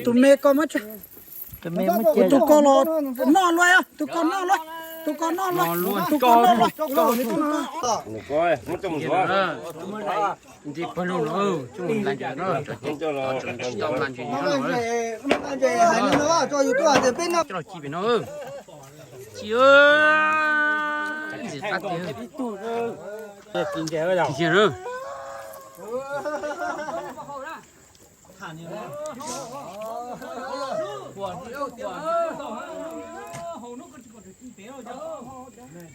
Tus me ko muab tso. Tus me muab cia. Tus ko los noj luaj, tus ko noj luaj, tus ko noj luaj, tus ko noj luaj. Nti pawg lug no, tsoom la ntses no, tsoom la ntses no, coj los ci pem no. Ci, ci qab tiag. Ci na.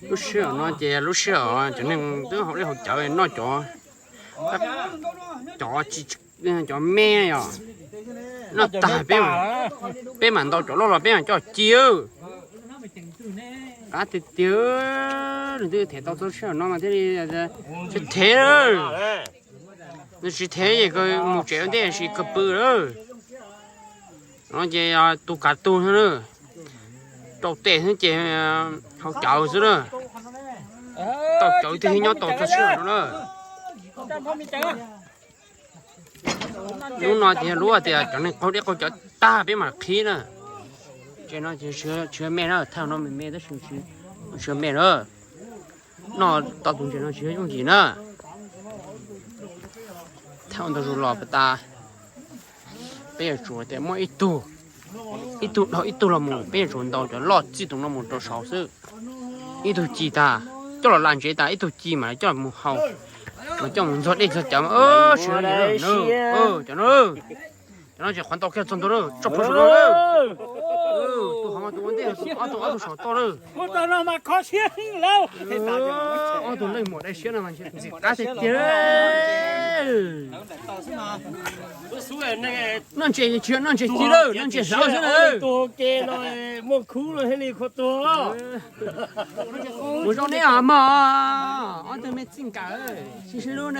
Lub sij hawm no ces lub sij hawm cov neeg twb haus dej haus cawv noj cov, cov, cov me yom, noj tag peb, peb mam ntaus cov loj los peb mam coj ci. Qab tiag tiag, nws twb them tau txog sij hawm no mas thiaj li tsis them. Nws tsis them ces kawg mus tsev ua ntej sis kawg pw lawm. No ces tus kav tug xwb na, rau tes xwb ces haus cawv xwb na. Tau cawv twg nyob tau txog sij hawm no na. Lub no ces lub tias cov neeg qaug dej qaug cawv tag peb mam qhib na. Ces no ces tsis me na, thaj no me me tab sis tsis me na. Noj tau tus ntses no tsis yooj yim na. Thaj ua ntau zus los pas tas, peb yuav tsum tias muaj ib tug, ib tug dhau ib tug los mus, peb yuav tsum ntaus cov loj txij tus no mus rau saud xwb. Ib tug ci tas, coj los la ntsev tas, ib tug ci mas coj mus haus, mas coj mus ntxuag dej ntxuag cawv mas sib, cov no, cov no tsis qhuav tau kiag txog ntua lawm, tso plhuav saum no lawm. Tus hov mas tus ua ntej, ob tug, ob tug saum toj lawm. Ob tug leej muam dai siab no mas ntxim qab tiag tiag. Noj ntses tsis yog noj ntses ci lawm, noj ntses hlawv xwb na. Mus zoo neb os mog, ob tug me txij nkawm, sib sib hlub na.